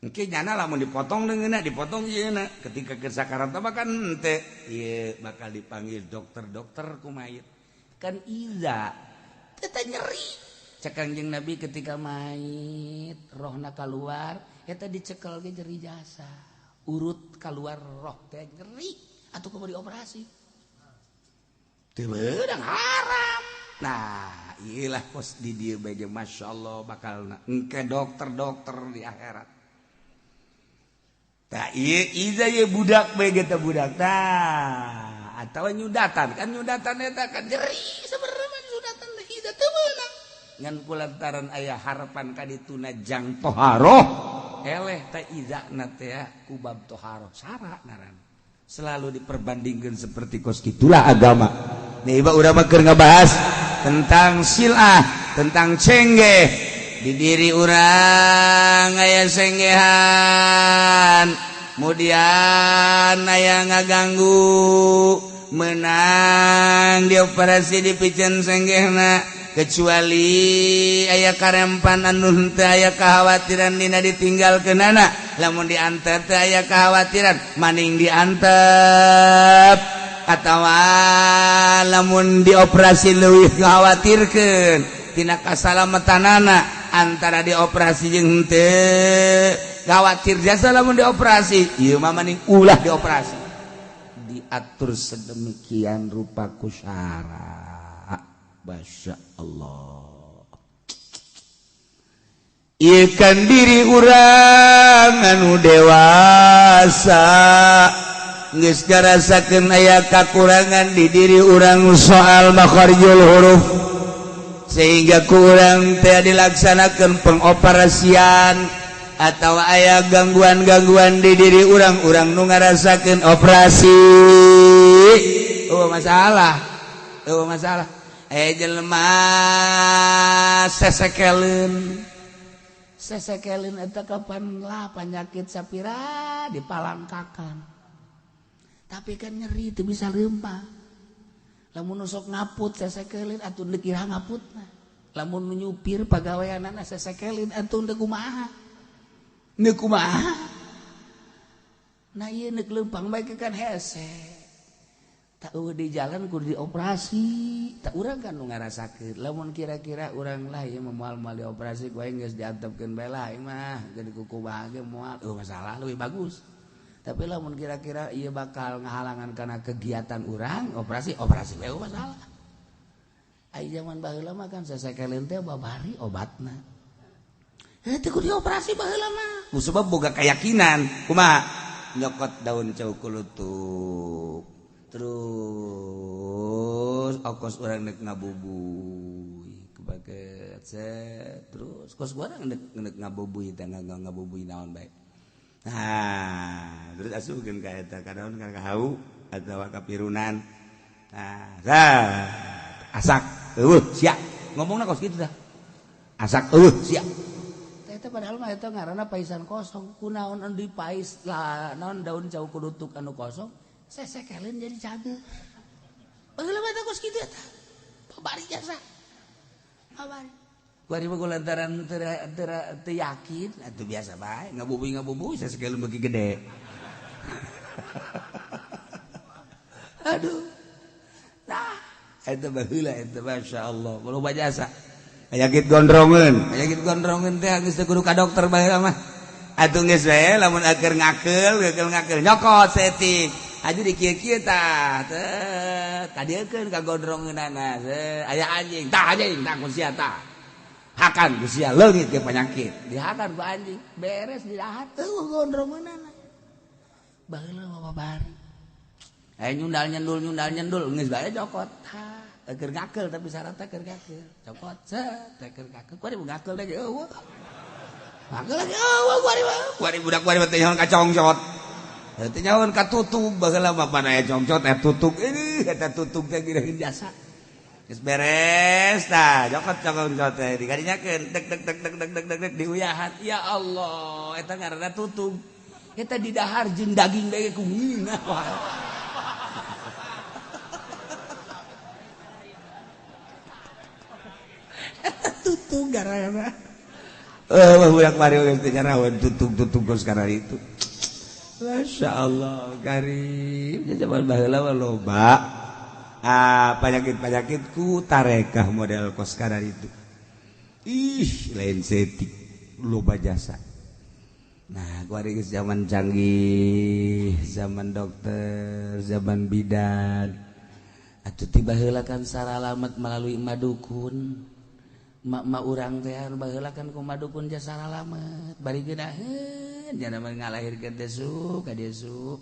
Engke nyana lamun dipotong leungeunna, dipotong ieuna. Ketika keur sakaratna mah kan henteu, ieu bakal dipanggil dokter-dokter ku mait. Kan iza teu nyeri. Cek Kangjeng Nabi ketika mait rohna kaluar eta dicekel ge jeri jasa. Urut keluar roh teh nyeri atau kudu dioperasi. Teu beunang haram. Nah, iyalah kos di dieu bae masyaallah bakal engke dokter-dokter di akhirat. Tah ieu iza ye budak bae ge teh budak tah atawa nyudatan kan nyudatan eta kan nyeri sebenarnya mah nyudatan teh iza teu beunang. Ngan kulantaran aya harapan ka dituna jang toharoh. Eleh teh izana teh kubab toharoh sara ngaran. Selalu diperbandingkan seperti kos kitulah agama. Nih iba urang mah keur ngabahas tentang silah, tentang cenggeh. Di diri urang aya senggehan, kemudian aya ngaganggu, menang dioperasi dipiceun senggehna. Kecuali aya karempan anu henteu aya kekhawatiran dina ditinggalkeunana, lamun diantep teu aya kekhawatiran maning diantep, atawa lamun dioperasi leuwih ngakhawatirkeun tina kasalamatanana antara dioperasi jeung henteu khawatir jasa lamun dioperasi ieu mah maning ulah dioperasi. Diatur sedemikian rupa ku syara. Masya Allah. Ikan diri urang anu dewasa geus ngarasakeun aya kakurangan di diri urang soal makharijul huruf, sehingga kurang teh dilaksanakan pengoperasian atau aya gangguan-gangguan di diri urang-urang nu ngarasakeun operasi. Oh masalah, oh masalah. Jelema sesekeleun Sesekelin eta kapan lah penyakit sapira dipalangkakan. Tapi kan nyeri teu bisa leumpah. Lamun sok ngaput sesekelin atuh deuk iraha ngaputna. Lamun nyupir pagaweanana sesekelin atuh deuk kumaha. Deuk kumaha. Nah ieu neuk leumpang bae kan hese. Tak di jalan kudu dioperasi. Tak urang kan nu ngarasakeun. Lamun kira-kira urang lah ieu moal-moal dioperasi ku aing geus diantepkeun bae lah aing mah gede kukumaha ge moal masalah leuwih bagus. Tapi lamun kira-kira ieu bakal ngahalangan kana kegiatan urang operasi operasi we masalah. Ai zaman baheula mah kan sasakeulin teh babari obatna. Heuh teu kudu dioperasi baheula mah. Ku sebab boga keyakinan kumaha nyokot daun cau kulutuk. Terus okos urang nek ngabubuy kebaget set terus kos urang nek ngabubuy teh ngabubuy naon bae. Nah, terus asupkeun ka eta ka daun ka hau atawa ka pirunan. Nah, asak eueuh sia ngomongna kos kitu dah. Asak eueuh sia. Teh eta padahal mah eta ngaranna paisan kosong. Kunaon anu dipais lah naon daun cau kulutuk anu kosong sesekelin jadi cager. Baheula mah kos kitu eta. Babari jasa. Babari. Kuari mah lantaran teu yakin atuh biasa bae ngabubuy sesekelin beuki gede. Aduh. Nah, eta baheula eta masyaallah. Loba jasa. Penyakit gondrongeun teh geus teu kudu ka dokter baheula mah. Atuh geus we lamun aker ngakeul nyokot setik. Aju di kieu-kieu tah teh kadiekeun ka gondrongeunana aya anjing tah ku sia tah hakan ku sia leungit ke penyakit dihakan ku anjing beres didahat eueuh gondrongeunana baheula mah babari aya nyundal nyendul geus bae cokot tah keur ngakeul tapi syaratna keur ngakeul cokot set teh keur ngakeul kuari ngakeul lagi eueuh ngakeul lagi eueuh kuari budak kuari teh nyaon ka congcot teu nyaon ka tutug baheula mah pan aya congcot eta tutug eueuh eta tutug teh geureun jasa geus beres tah cokot congcot teh dikadinyakeun deg deg deg deg deg deg deg diuyahan ya Allah eta ngaranna tutug eta didahar jeung daging bae ku ngeunah wae eta tutug ngaranna eueuh budak mari geus teu nyaraweun tutug-tutug geus kana itu. Masya Allah karim zaman baheula mah loba penyakit-penyakit ku tarekah model kos kadar itu. Ih lain setik loba jasa. Nah gua geus zaman canggih, zaman dokter, zaman bidan. Atuh tiba heula kan saralamet melalui madukun. Mak-mak urang teh baheula kan ku madukun jasa saralamet bari geunaheun jangan ngalahirkeun teh su ka dieu su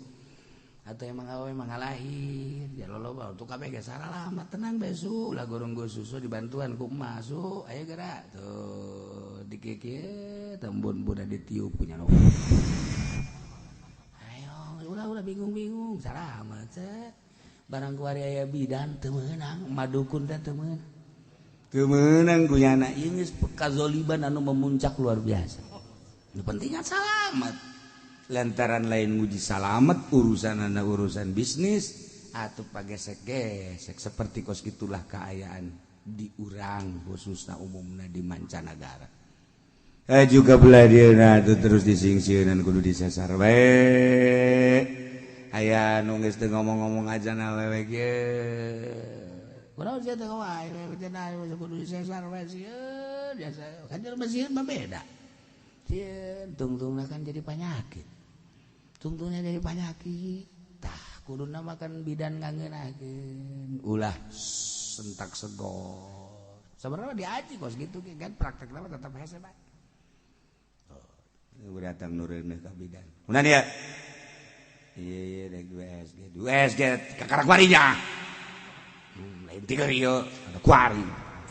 atau emang awe emang ngalahir ya loba untuk kabeh ge saralamet tenang bae su ulah gorong-gorong susu dibantuan ku emak su ayo gerak tuh dikieu tembun budak ditiup punya lo ayo ulah bingung-bingung saralamet teh barang kuari aya bidan teu meunang madukun teh teu meunang teu meunang kunyana ieu geus kazoliban anu memuncak luar biasa. Nu penting kan salamet. Lantaran lain nguji salamet urusanana urusan bisnis atuh pagesek-gesek seperti kos gitulah kaayaan di urang khususna umumna di mancanagara. Juga belah dieuna atuh terus disingsieunan kudu disasar bae. Aya nu geus teu ngomong-ngomong aja na awewe ge. Kunaon sia teh wae cenah kudu disesar wae sieun biasa kan jelema sieun mah beda. Sieun tungtungna kan jadi penyakit. Tungtungna jadi penyakit. Tah kuduna mah kan bidan ngangeunahkeun ulah sentak segor. Sebenarnya diaji kos gitu kan praktekna mah tetep hese bae. Oh, datang nureuneuh ka bidan. Kunaon ieu? Ieu dek USG. USG kakarak warinya. Lain tiga rio ada kuari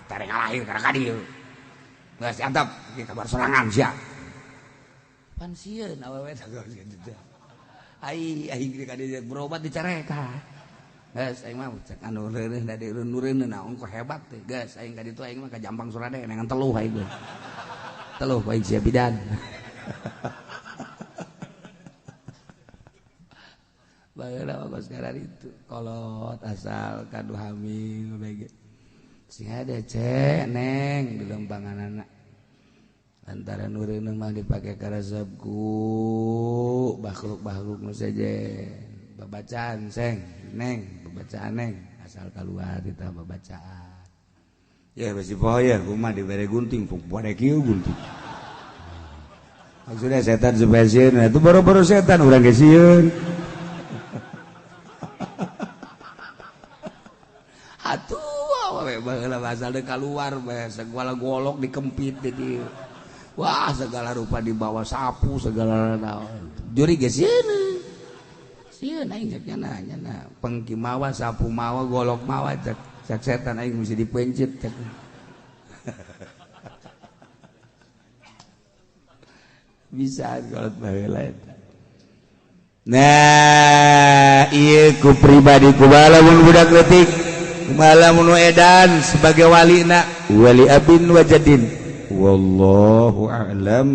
tarik lahir karena kadieu geus antap kabar sorangan sia pan sieun awewe teh kitu ai aing ka dieu berobat dicareka geus aing mah cek anu reuneuh da nu reuneuh naon kok hebat teh geus aing ka ditu aing mah ka Jampang Surade nengan teluh aing geus Teluh baik sia bidan. Bageuna mah sekarang itu kolot asal kadu hamil bae. Sing ada cek neng di lembangan anak. Antara nureuneuh mah dipake karesep ku makhluk-makhluk nu sejen. Babacaan seng neng, babacaan neng asal keluar kita babacaan. Ya besi poho ya, kumaha dibere gunting, pok kieu gunting. Maksudnya setan supaya sieun, nah, itu baru-baru setan urang ge sieun. Atuh we baheula asal deuk kaluar bae segala golok dikempit di dieu. Wah, segala rupa dibawa sapu segala naon. Juri ge sieun. Sieun aing cek nyana nyana pengki mawa sapu mawa golok mawa cek cek setan aing mesti dipencit cek. Bisa kolot baheula eta. Nah, ieu ku pribadi kumaha lamun budak leutik, kumaha lamun edan sebagai walina, wali abin wa jadin. Wallahu a'lam.